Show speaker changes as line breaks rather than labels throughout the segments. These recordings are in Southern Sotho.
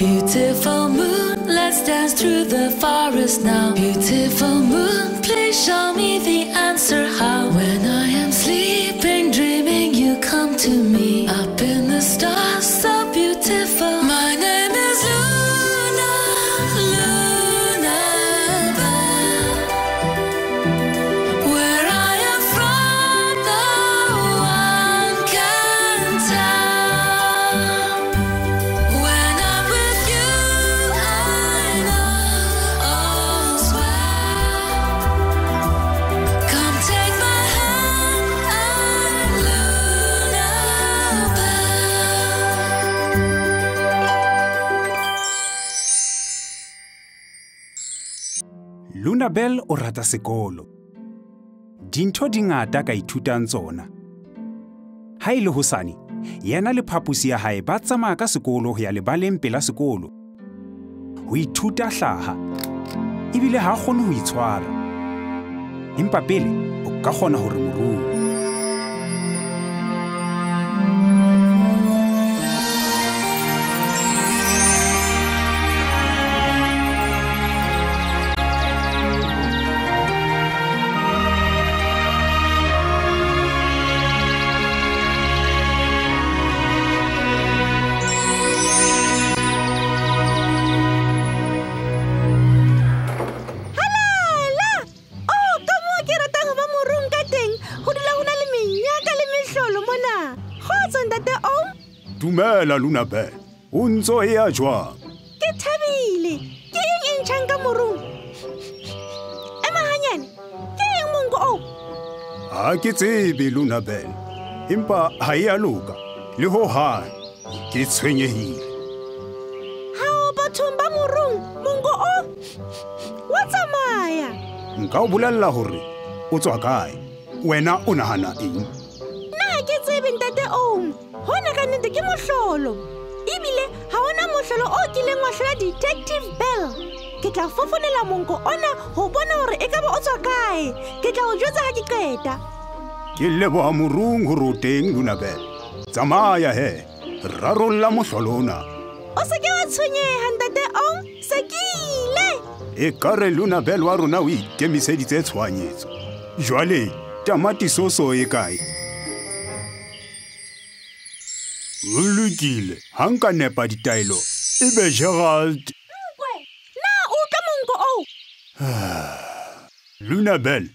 Beautiful moon, let's dance through the forest now. Beautiful moon, please show me the answer how. When I am sleeping, dreaming, you come to me. Up in the stars, so beautiful. My name is Luna, Luna Bell. Where I am from, no one can tell. When I'm with you, I know all's well. Come take my hand, I'm Luna Bell.
Luna Bell o rata sekolo. Dintho di ngata ka ithutang tsona. Ha e le hosane, yena le phaposi ya hae ba tsamaya ka sekolo ho ya lebaleng pela sekolo. Ho ithuta hlaha, ebile ha kgone ho itshwara. Empa pele o ka kgona hore morung.
Halala! Oh, ka moo ke ratang ho ba morung ka teng. Ho dula ho na le menyaka le mehlolo mona. Kgotso ntate Oom,
Dumela Luna Bell. O ntso e ya jwang?
ke thabile. Ke eng e ntjhang ka morung? Ema hanyane. Ke eng monko oo?
Ha ke tsebe Luna Bell. Empa ha e a loka. Le ho hang. Ke tshwenyehile.
Hao bathong ba morung, monko o wa tsamaya.
Nka o bolella hore o tswa kae. Wena o nahana eng?
Nna ha ke tsebe ntate Oom. Hona ka nnete ke mohlolo. Ebile ha hona mohlolo o kileng wa hlola Detective Bell. Ke tla fofonela monko ona ho bona hore ekaba o tswa kae. Ke tla o jwetsa ha ke qeta.
Ke leboha morung hore o teng Luna Bell. Tsamaya he. Rarolla mohlolo ona.
O se ke wa tshwenyeha ntate Oom. Se ke ile.
Ekare Luna Bell wa rona o ikemiseditse tshohanyetso. Jwale tamati soso e kae? Ho lokile. Ha nka nepa ditaelo, ebe Gerald.
Nkwe, na o utlwa monko oo?
Luna Bell,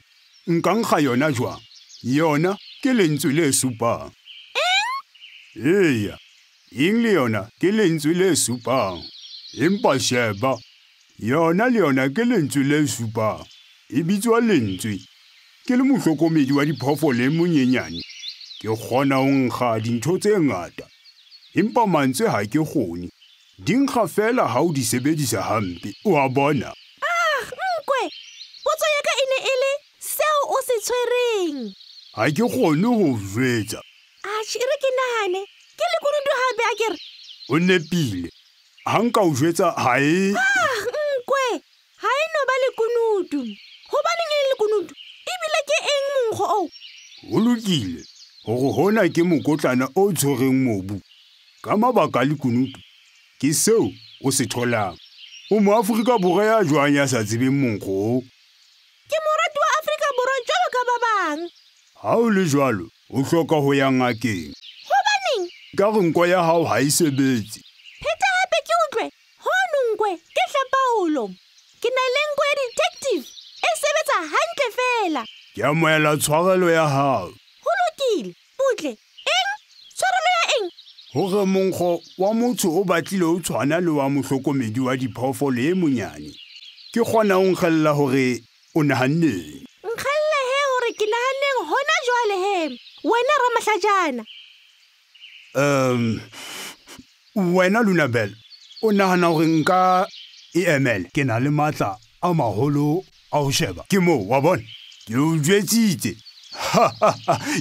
nka nkga yona jwang? Yona ke lentswe le supang.
Eng?
Eya, eng le yona ke lentswe le supang. Empa sheba, yona le yona ke lentswe le supang. E bitswa lentswe. Ke le mohlokomedi wa diphoofolo e monyenyane. Ke kgona ho nkga dintho tse ngata. Empa mantswe ha ke kgone. Di nkga fela ha o di sebedisa hampe. O a bona?
Ah, Nkwe, potso ya ka e ne e le seo o se tshwereng.
Ha ke kgone ho jwetsa.
Atjhe, e re ke nahane. Ke lekunutu hape akere.
O nepile. Ha nka o jwetsa ha e.
Ah, Nkwe, ha e no ba lekunutu. Hobaneng e le lekunutu? Ebile ke eng monkgo oo?
Ho lokile. Hore hona ke mokotlana o tshwereng mobu. Ka mabaka a lekunutu, ke seo o se tholang. O moAfrika Borwa ya jwang ya sa tsebeng monkgo oo?
Ke morati wa Afrika Borwa jwalo ka ba bang.
Ha o le jwalo, o hloka ho ya ngakeng.
Hobaneng?
Ka re nko ya hao ha e sebetse.
Pheta hape ke utlwe. Hono Nkwe, ke hlapaolo. Ke na le nko ya detective. E sebetsa hantle fela.
Ke amohela tshwarelo ya hao.
Ho lokile. Butle. Eng? Tshwarelo ya eng?
Hore monkgo wa motho o batlile o tshwana le wa mohlokomedi wa diphoofolo e monyane. Ke kgona ho nkgella hore o nahanneng.
Nkgelle he hore ke nahanneng hona jwale he. Wena ramahlajana.
Wena Luna Bell, o nahana hore nka e emela? Ke na le matla a maholo a ho sheba. Ke moo wa bona? Ke o jwetsitse.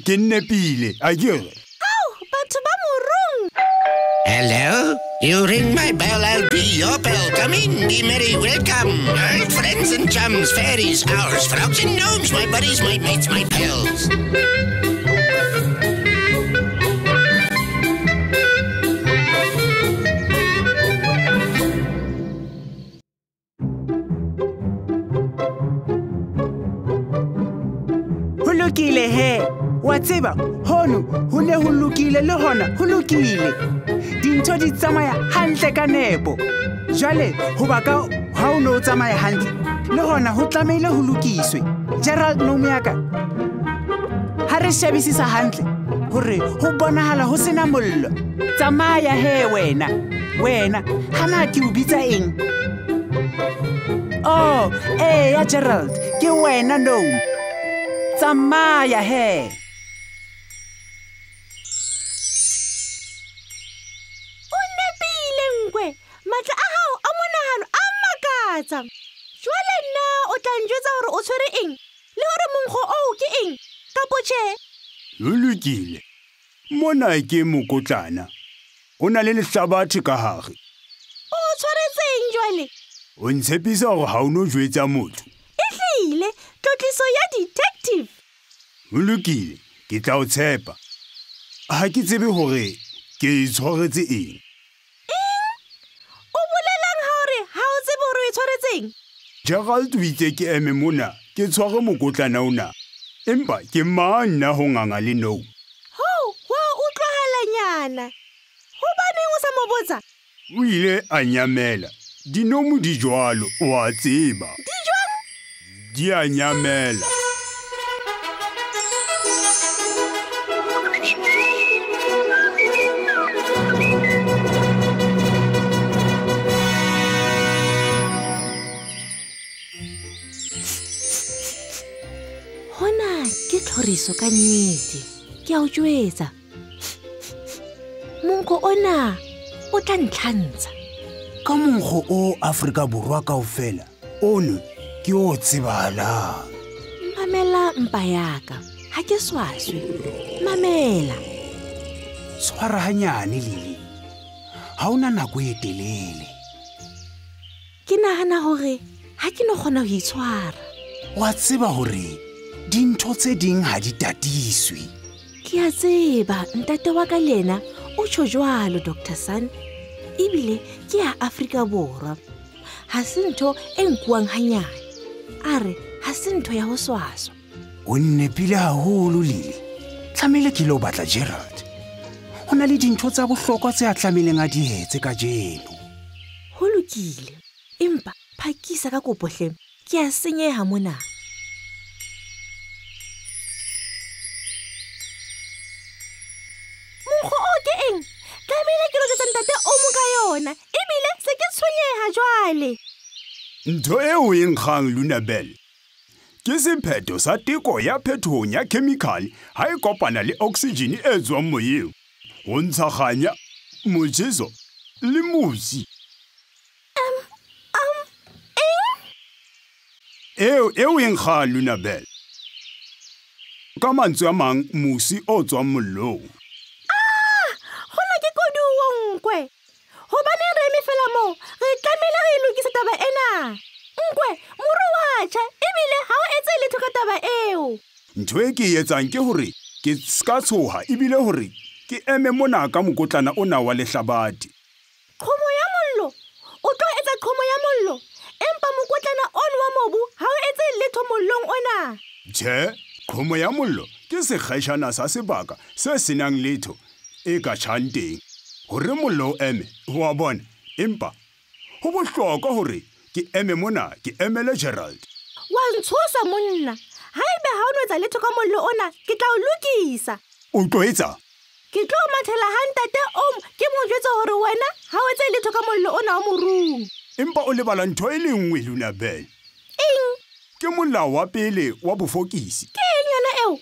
Ke nepile, akere?
Au, batho ba morung.
Hello? You ring my bell, I'll be your bell. Come in, be merry, welcome. Old friends and chums, fairies, owls, frogs and gnomes, my buddies, my mates, my pals.
lokile he. Wa tseba, hono ho ne ho lokile le hona ho lokile. Dintho di tsamaya hantle ka nepo. Jwale hoba ka ha o no tsamaya hantle, le hona ho tlamehile ho lokiswe. Gerald gnome ya ka, ha re shebisisa hantle hore ho bonahala ho sena mollo. Tsamaya he wena. Wena, hana ke o bitsa eng? Oh, ya Gerald, ke wena gnome. Tsamaya he.
O nepile Nkwe, matla a hao a monahano a makatsa. Jwale nna o tla njwetsa hore o tshwere eng le hore monkgo oo ke eng kapo tjhe?
Ho lokile. Mona ke mokotlana. O na le lehlabathe ka hare.
O tshwaretseng jwale?
O ntshepisa hore ha o no jwetsa motho.
Ehlile, tlotliso ya detective.
Ho lokile, ke tla o tshepa. Ha ke tsebe hore ke itshwaretse eng.
Eng? O bolelang ha hore ha o tsebe hore o itshwaretseng?
Gerald o itse ke eme mona, ke tshware mokotlana ona. Empa ke mang nna ho nganga le no?
Ho, wa utlwahalanyana. Hobaneng o sa mo botsa?
O ile a nyamela. Dinomo di jwalo, o a tseba.
Di jwang?
Di a nyamela.
Hona ke tlhoriso ka nnete. Ke a o jwetsa. Monkgo ona o tla ntlhantsha.
Ka monkgo o Afrika Borwa kaofela, ono ke o tsebahalang.
Mamela mpa ya ka, ha ke swaswe. Mamela.
Tshwara hanyane Lily. Ha ona nako e telele.
Ke nahana hore ha ke no kgona ho itshwara.
Wa tseba hore dintho tse ding ha di tatiswe.
Ke a tseba, ntate wa ka le yena o tjho jwalo Dr. Sun. Ebile ke ya Afrika Borwa. Ha se ntho e nkuwang hanyane. A re ha se ntho ya ho swaswa.
O nnepile haholo Lily. Tlamehile ke lo batla Gerald. Ho na le dintho tsa bohlokwa tse a tlamehileng a di etse kajeno.
Ho lokile. Empa phakisa ka kopo hle. Ke a senyeha mona. Monkgo o ke eng? Tlamehile ke lo jwetsa ntate o mo ka yona. Ebile se ke tshwenyeha jwale.
Ntho eo e nkgang Lunabel ke sephetho sa teko ya phetohong ya chemical ha e kopana le oxygen e tswang moyeng ho ntsha kganya, motjheso le mosi.
Eng?
Eo e nkgang Lunabel. Ka mantswe a mang, mosi o tswang mollong.
Hona ke koduwo Nkwe. Hobaneng re eme fela moo? Re tlamehile re lokise taba ena. Nkwe, moro wa tjha ebile ha o etse letho ka taba eo.
Ntho e ke e etsang ke hore ke ska tshoha ebile hore ke eme mona ka mokotlana ona wa lehlabathe.
Qhomo ya mollo. O tlo etsa qhomo ya mollo. Empa mokotlana ono wa mobu ha o etse letho mollong ona.
Tjhe, qhomo ya mollo ke sekgeshana sa sebaka se senang letho e ka tjhang teng. Hore mollo o eme, ho a bona. Empa ho bohlokwa hore ke eme mona, ke emele Gerald.
Wa ntshosa monna. Haebe ha o no etsa letho ka mollo ona, ke tla o lokisa.
O tlo etsa?
Ke tlo mathela ha ntate Om ke mo jwetse hore wena ha o etse letho ka mollo ona wa morung.
Empa o lebala ntho e le nngwe Lunabel.
Eng?
Ke molao wa pele wa bofokisi.
Ke eng yona eo?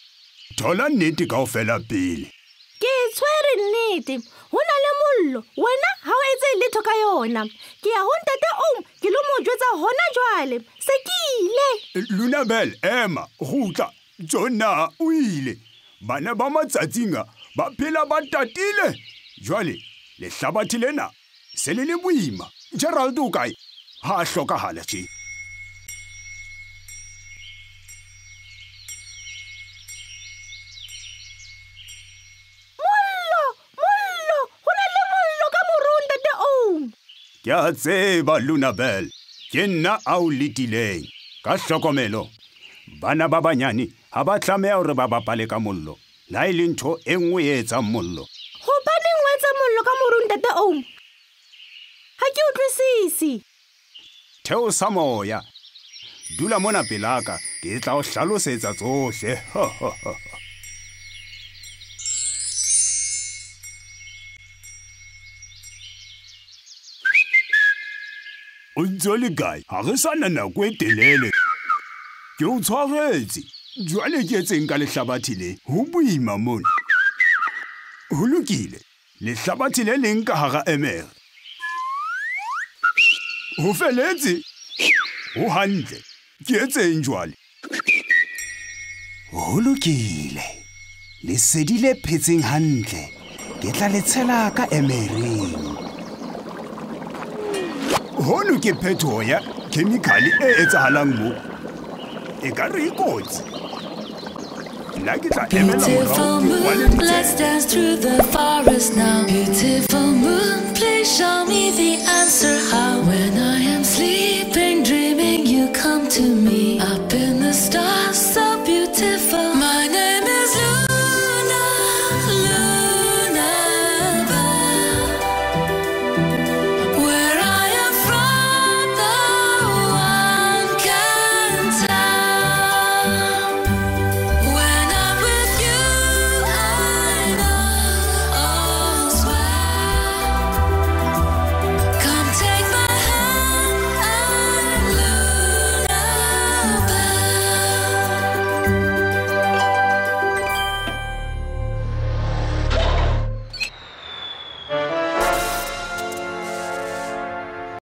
Thola nnete kaofela pele.
Ke tshwere nnete. Ho na le mollo, wena ha o etse letho ka yona. Ke ya ho ntate Om ke lo mo jwetsa hona jwale. Se ke ile.
Lunabel, ema, kgutla. Tsona o ile. Bana ba matsatsing a ba phela ba tatile. Jwale lehlabathe lena se le le boima. Gerald o kae? Ha a hlokahala tje.
Mollo, mollo, ho na le mollo ka morung ntate Om.
Ke a tseba Lunabel, ke nna a o letileng. Ka hlokomelo, bana ba banyane Ha ba tlameha hore ba bapale ka mollo. Le ha e le ntho e nngwe e etsang mollo.
Hobaneng wa etsa mollo ka morung, Ntate Oom? Ha ke utlwisise.
Theosa moya. Dula mona pelaka, ke tla o hlalosetsa tsohle. O ntse o le kae? Ha re sa na nako e telele. Ke o tshwaretse. Jwale ke etseng ka lehlabathe le? Ho boima mona. Ho lokile. Lehlabathe le leng ka hara emere. Ho feletse. Ho hantle. Ke etseng jwale?
Ho lokile. Lesedi le phetseng hantle. Ke tla le tshela ka emereng.
Hono ke phetoho ya khemikhale e etsahalang mo. E ka re e kotsi. Nna ke tla emela
Beautiful
morao ke kwale
moon, let's
ditsebe.
dance through the forest now. Beautiful moon, please show me the answer how.